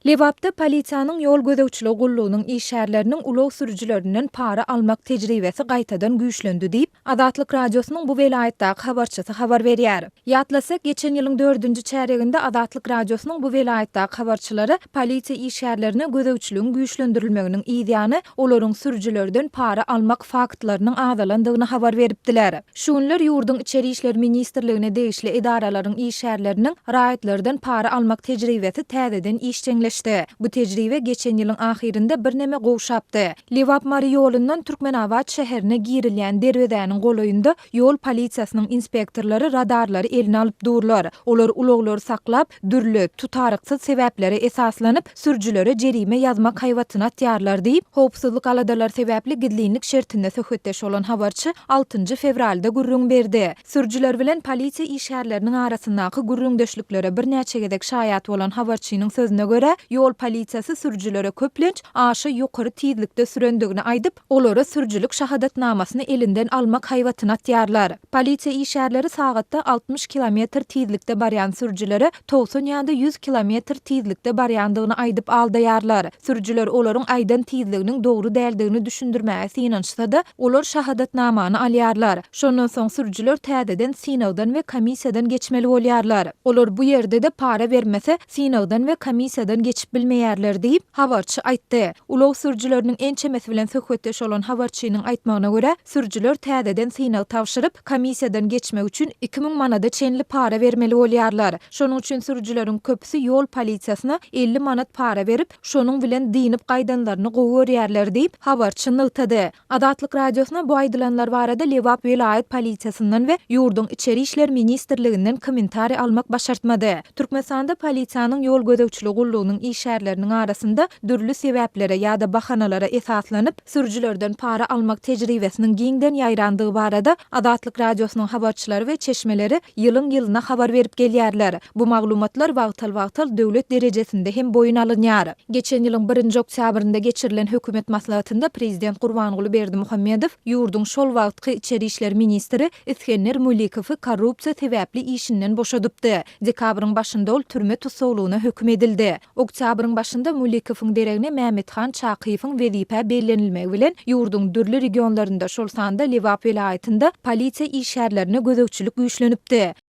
Lebapda polisiýanyň ýol gözegçiligi gullugynyň işgärleriniň ulag sürüjilerinden para almak tejribesi gaýtadan güýçlendi diýip, Azatlyk Radiosynyň bu welaýatdaky habarçysy habar berýär. Ýatlasak, geçen ýylyň dördünji çärýeginde Azatlyk Radiosynyň bu welaýatdaky habarçylary polisiýa işgärlerine gözegçiligiň güýçlendirilmeginiň yzýany olaryň sürüjilerden para almak faktlarynyň azalandygyny habar beripdiler. Şu günler ýurduň Içeri işler ministrligine degişli edaralaryň işgärleriniň raýatlardan para almak tejribesi täzeden işjeňleşdi. Bu tejribe geçen ýylyň ahyrynda birneme gowşapdy. Lebap-Mary ýolundan Türkmenabat şäherine girilýän derwezäniň golaýynda ýol polisiýasynyň inspektorlary radarlary eline alyp durlar. Olar ulaglary saklap, dürli, tutaryksyz sebäplere esaslanyp, sürüjilere jerime ýazmak haýbatyny atýarlar diýip, howpsuzlyk aladalary sebäpli gizlinlik şertinde söhbetdeş bolan habarçy altynjy fewralda gürrüň berdi. Sürüjiler bilen polisiýa işgärleriniň arasyndaky gürrüňdeşliklere birnäçe gezek şaýat bolan habarçynyň sözüne görä, ýol polisiýasy sürüjilere köplenç aşa ýokary tizlikde sürendigini aýdyp, olara sürüjilik şahadatnamasyny elinden almak haýbatyny atýarlar. Polisiýa işgärleri sagatda 60 kilometr tizlikde barýan sürüjilere 90 ýa-da 100 kilometr tizlikde barýandygyny aýdyp aldaýarlar. Sürüjiler olaryň aýdan tizliginiň dogry däldigini düşündirmäge synanyşsa-da, olar şahadatnamany alýarlar. Şondan soň sürüjiler täzeden synagdan we komissiýadan geçmeli bolýarlar. Olar bu ýerde-de para bermese, synagdan we komissiýadan geçip bilmeýärler diýip, habarçy aýtdy. Ulag sürüjileriniň ençemesi bilen söhbetdeş bolan habarçynyň aýtmagyna görä, sürüjiler täzeden synag tabşyryp, komissiýadan geçmek üçin 2000 manada çenli para bermeli bolýarlar. Şonuň üçin sürüjileriň köpüsi ýol polisiýasyna 50 manat para berip, şonuň bilen dynyp gaýdanlaryny gowy görýärler diýip, habarçy nygtady. Azatlyk Radiosyna bu aýdylanlar barada Lebap welaýat polisiýasyndan we ýurduň Içeri işler ministrliginden kommentariý almak başartmady. Türkmenistanda polisiýanyň ýol gözegçiligi gullugynyň işgärleriniň arasynda dürli sebäplere ýa-da bahanalara esaslanyp, sürüjilerden para almak tejribesiniň giňden ýaýrandygy barada Azatlyk Radiosynyň habarçylary we çeşmeleri ýylyň-ýylyna habar berip gelýärler. Bu maglumatlar wagtal-wagtal döwlet derejesinde hem boýun alynýar. Geçen ýylyň birinji oktýabrynda geçirilen hökümet maslahatynda prezident Gurbanguly Berdimuhamedow ýurduň şol wagtky içeri işler ministri Isgender Mulikowy korrupsiýa sebäpli işinden boşadypdy. Dekabryň başynda ol türme tussaglygyna höküm edildi. Oktýabryň başynda Mulikowyň deregine Mämmethan Çakyýewiň wezipä bellenilmegi bilen ýurduň dürli regionlarynda, şol sanda Lebap welaýatynda polisiýa işgärlerine gözegçilik güýçlenipdi.